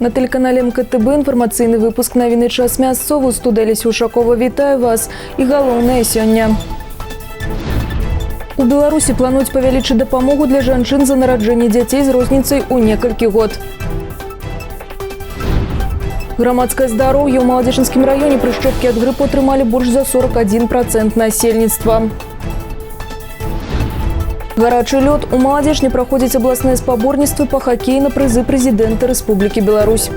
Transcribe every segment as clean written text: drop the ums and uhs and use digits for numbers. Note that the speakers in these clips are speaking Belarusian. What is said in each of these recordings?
На тэлеканале МКТБ інфармацыйны выпуск «Навіны час мясцовы». Студыя Леся Ушакова вітае вас. І галоўнае сёння. У Беларусі плануюць павялічыць дапамогу для жанчын за нараджэнне дзяцей з розніцай у некалькі год. Грамадскае здароўе: ў Маладзечанскім раёне прышчэпкі ад грыпу атрымалі больш за 41% насельніцтва. Гарачы лёд: у Маладзечне праходзяць абласныя спаборніцтвы па хакеі на прызы прэзідэнта Рэспублікі Беларусь.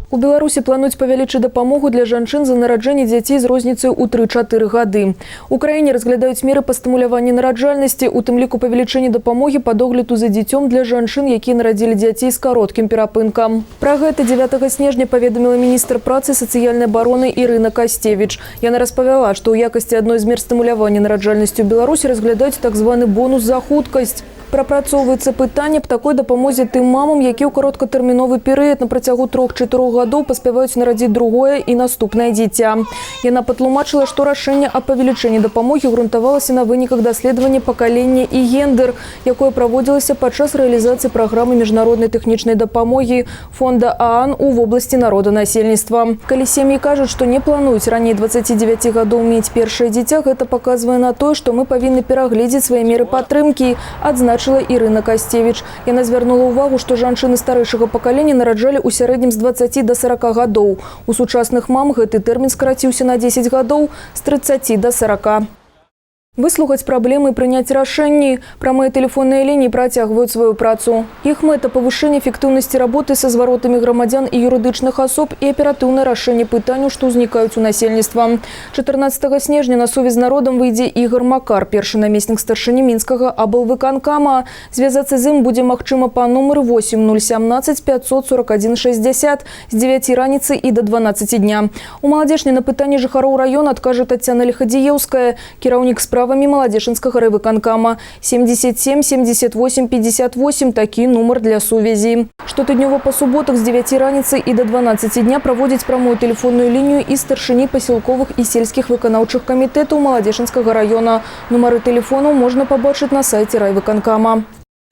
У Беларусі плануюць павялічыць дапамогу для жанчын за нараджэнне дзяцей з розніцай у 3-4 гады. У краіне разглядаюць меры па стымуляванні нараджальнасці, у тым ліку павелічэнне дапамогі па догляду за дзіцём для жанчын, якія нарадзілі дзяцей з кароткім перапынкам. Пра гэта 9 снежня паведаміла міністр працы і сацыяльнай абароны Ірына Касцевіч. Яна распавяла, што ў якасці адной з мер стымулявання нараджальнасці ў Беларусі разглядаюць так званы бонус за хуткасць. Прапрацоўваецца пытанне аб такой дапамозе тым мамам, якія ў кароткатэрміновы перыяд на працягу 3-4 гадоў паспяваюць нарадзіць другое і наступнае дзіця. Яна патлумачыла, што рашэнне аб павелічэнні дапамогі грунтавалася на выніках даследавання «Пакаленне і гендер», якое праводзілася падчас рэалізацыі праграмы міжнароднай тэхнічнай дапамогі фонда ААН у вобласці народанасельніцтва. Калі сем'і кажуць, што не плануюць раней 29 гадоў мець першае дзіця, гэта паказвае на тое, што мы павінны перагледзець свае меры падтрымкі, адзначыла Ірына Касцевіч. Яна звярнула ўвагу, што жанчыны старэйшага пакалення нараджалі ў сярэднім з 20 до 40 гадоў. У сучасных мам гэты тэрмін скараціўся на 10 гадоў, з 30 до 40. Выслухаць праблемы і прыняць рашэнні. Прамыя тэлефонныя лініі працягваюць сваю працу. Іх мэта – павышэнне эфектыўнасці работы са зваротамі грамадзян і юрыдычных асоб і аператыўнае рашэнне пытанняў, што ўзнікаюць у насельніцтва. 14 снежня на сувязь з народам выйдзе Ігар Макар, першы намеснік старшыні Мінскага аблвыканкама. Звязацца з ім будзе магчыма па нумары 8 017 541 60 з 9 раніцы і да 12 дня. У Маладзечне на пытанні жыхароў раёна адкажа Тацяна Лихадзіеўская, кіраўнік справамі Маладзечанскага райвыканкама. 77 78 58 – такі нумар для сувязі. Штотыднёва па суботах з 9 раніцы і да 12 дня праводзіць прамую тэлефонную лінію і старшыні пасялковых і сельскіх выканаўчых камітэтаў Маладзечанскага раёна. Нумары тэлефонаў можна пабачыць на сайце райвыканкама.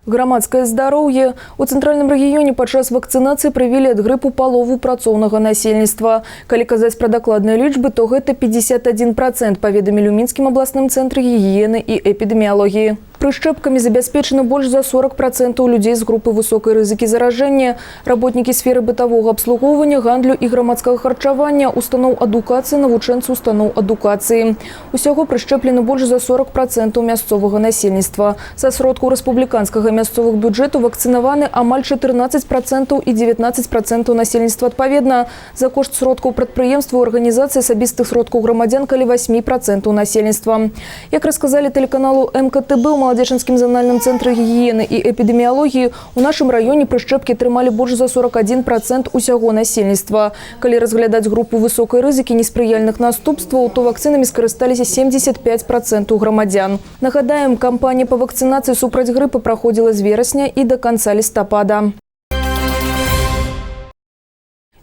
Грамадскае здароўе. У цэнтральным рэгіёне падчас вакцынацыі прывілі ад грыпу палову працоўнага насельніцтва. Калі казаць пра дакладныя лічбы, то гэта 51%, паведамілі ў Мінскім абласным цэнтры гігіены і эпідэміялогіі. Прышчэпкамі забяспечана больш за 40% людзей з групы высокай рызыкі заражэння. Работнікі сферы бытавога абслугоўвання, гандлю і грамадскага харчавання, устаноў адукацыі, навучэнцы устаноў адукацыі. Усяго прышчэплена больш за 40% мясцовага насельніцтва. Са сродкаў рэспубліканскага і мясцовых бюджэтаў вакцынаваны амаль 14% і 19% насельніцтва адпаведна. За кошт сродкаў прадпрыемстваў, арганізацыі, асабістых сродкаў грамадзян каля 8% насельніцтва. Як расказалі тэлеканалу МКТБ у Маладзечанскім занальным цэнтры гігіены і эпідэміялогіі, у нашым раёне прышчэпкі атрымалі больш за 41% усяго насельніцтва. Калі разглядаць групу высокай рызыкі неспрыяльных наступстваў, то вакцынамі скарысталіся 75% грамадзян. Нагадаем, кампанія па вакцынацыі супраць грыпа праходзіла з верасня і да канца лістапада.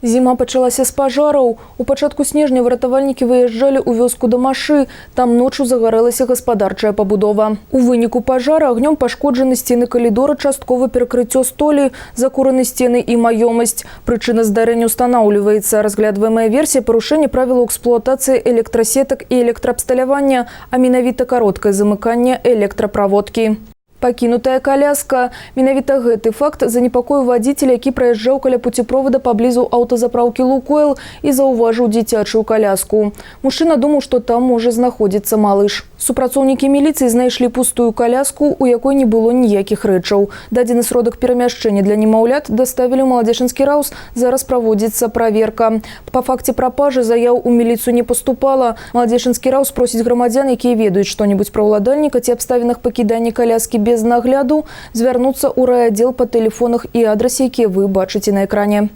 Зіма пачалася з пажараў. У пачатку снежня выратавальнікі выязджалі ў вёску Дамашы. Там ноччу загарэлася гаспадарчая пабудова. У выніку пажара агнём пашкоджаны сцены калідора, часткова перакрыццё столі, закураны сцены і маёмасць. Прычына здарэння устанаўліваецца. Разглядваемая версія – парушэнне правілаў эксплуатацыі электрасетак і электраабсталявання, а менавіта кароткае замыканне электраправодкі. Пакінутая каляска. Менавіта гэты факт занепакоіў вадзіцеля, які праязджаў каля пуцеправода паблізу аўтазапраўкі «Лукойл» і заўважыў дзіцячую каляску. Мужчына думаў, што там можа знаходзіцца малыш. Супрацоўнікі міліцыі знайшлі пустую каляску, у якой не было ніякіх рэчаў. Дадзены сродак перамяшчэння для немаўлят даставілі ў Маладзечанскі РАУС. Зараз праводзіцца праверка. Па факце прапажы заяў у міліцыю не паступала. Маладзечанскі РАУС просіць грамадзян, якія ведаюць што-небудзь пра ўладальніка ці абставінах пакідання каляскі без нагляду, звярнуцца ў райаддзел па тэлефонах і адрасе, якія вы бачыце на экране.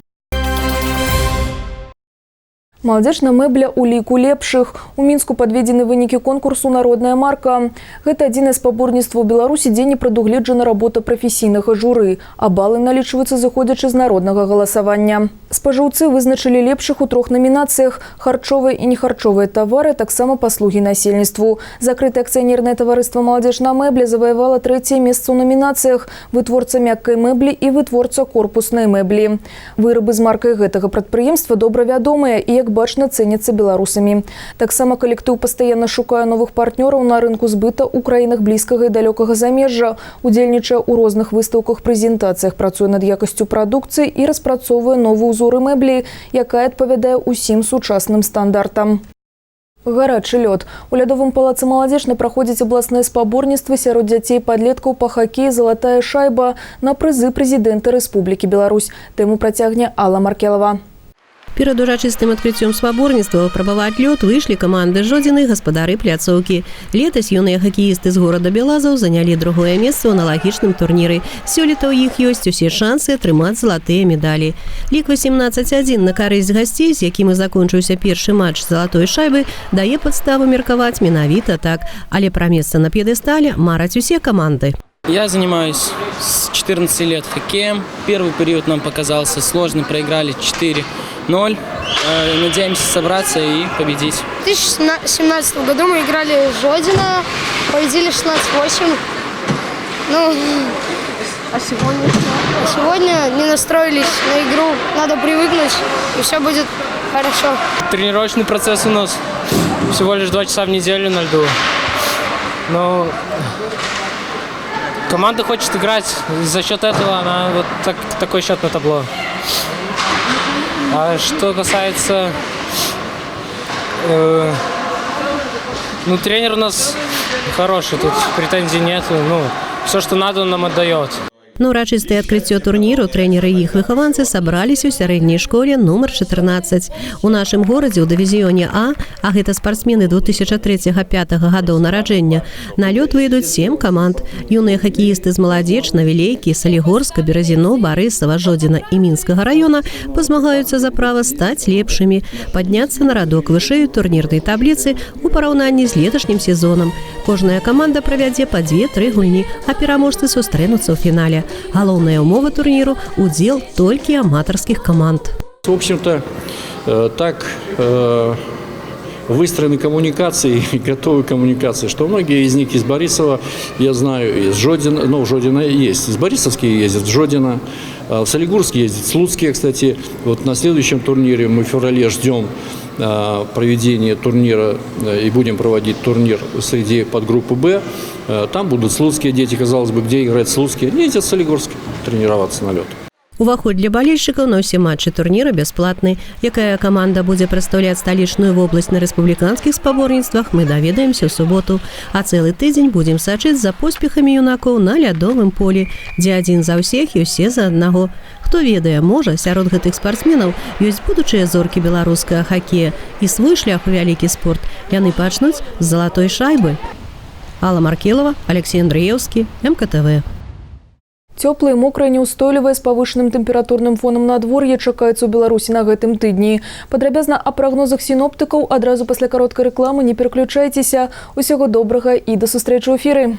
Маладзечна мэбля ў ліку лепшых. У Мінску падведзены вынікі конкурсу «Народная марка». Гэта адзінае спаборніцтва ў Беларусі, дзе не прадугледжана работа прафесійнага журы, а балы налічваюцца зыходзячы з народнага галасавання. Спажыўцы вызначылі лепшых у трох намінацыях: харчовыя і нехарчовыя тавары, таксама паслугі насельніцтву. Закрытае акцыянернае таварыства «Маладзечна мэбля» заваявала трэцяе месца ў намінацыях «Вытворца мяккай мэблі» і «Вытворца корпуснай мэблі». Вырабы з маркай гэтага прадпрыемства добра вядомыя і, як бачна, цэняцца беларусамі. Таксама калектыў пастаянна шукае новых партнёраў на рынку збыта ў краінах блізкага і далёкага замежжа, удзельнічае ў розных выстаўках, прэзентацыях, працуе над якасцю прадукцыі і распрацоўвае новыя ўзоры мэблі, якая адпавядае ўсім сучасным стандартам. Гарачы лёд. У лядовым палацы Маладзечна праходзіць абласнае спаборніцтва сярод дзяцей і падлеткаў па хакеі «Залатая шайба» на прызы прэзідэнта Рэспублікі Беларусь. Тэму працягне Алла Маркелова. Перад урачыстым адкрыццём спаборніцтва паспрабаваць лёд выйшлі каманды Жодзіны, гаспадары пляцоўкі. Летась юныя хакеісты з горада Белазаў занялі другое месца ў аналагічным турніры. Сёлета ў іх ёсць усе шансы атрымаць залатыя медалі. Лік 18-1 на карысць гасцей, з якім і закончыўся першы матч залатой шайбы, дае падставу меркаваць менавіта так. Але пра месца на п'едэстале мараць усе каманды. Я занимаюсь с 14 лет хоккеем. Первый период нам показался сложный, проиграли 4-0. Надеемся собраться и победить. В 2017 году мы играли в Жодино, победили 16-8. Ну, а сегодня что? А сегодня не настроились на игру, надо привыкнуть, и все будет хорошо. Тренировочный процесс у нас всего лишь 2 часа в неделю на льду. Но команда хочет играть, и за счет этого она вот такой счет на табло. А что касается, ну, тренер у нас хороший, тут претензий нет. Ну, все, что надо, он нам отдает. На ўрачыстае адкрыццё турніру трэнеры і іх выхаванцы сабраліся ў сярэдняй школе нумар 14. У нашым горадзе ў дывізіёне А, а гэта спартсмены 2003-5 гадоў нараджэння, на лёд выйдуць сем каманд. Юныя хакеісты з Маладзечна, Вілейкі, Салігорска, Беразіно, Барысава, Жодзіна і Мінскага раёна пазмагаюцца за права стаць лепшымі, падняцца на радок вышэй у турнірнай табліцы ў параўнанні з леташнім сезонам. Кожная каманда правядзе па дзве-тры гульні, а пераможцы сустрэнуцца ў фінале. Галоўная ўмова турніру — удзел толькі аматарскіх каманд. В общем-то, так выстроены коммуникации, готовы коммуникации, что многие из них из Борисова, я знаю, из Жодина, ну, Жодина есть, из Борисовские ездят, в Жодино, в Солигорск ездят, Слуцкие, кстати, вот на следующем турнире мы в феврале ждем проведения турнира и будем проводить турнир среди подгруппы «Б». Там будут слуцкие дети, казалось бы, где играть слуцкие? Они ездят в Солигорск тренироваться на лед. Уваход для балельшчыкаў на ўсе матчы турніра бясплатны. Якая каманда будзе прадстаўляць сталічную вобласць на рэспубліканскіх спаборніцтвах, мы даведаемся ў суботу. А цэлы тыдзень будзем сачыць за поспехамі юнакоў на лядовым полі, дзе адзін за ўсіх і ўсе за аднаго. Хто ведае, можа, сярод гэтых спартсменаў ёсць будучыя зоркі беларускага хакея, і свой шлях у вялікі спорт яны пачнуць з залатой шайбы. Алла Маркелова, Алексей Андреевскі, МКТВ. Цёплае, мокрае, няўстойлівае з павышаным тэмпературным фонам надвор'е чакаецца ў Беларусі на гэтым тыдні. Падрабязна аб прагнозах сіноптыкаў адразу пасля кароткай рэкламы. Не пераключайцеся. Усяго добрага і да сустрэчы ў эфіры.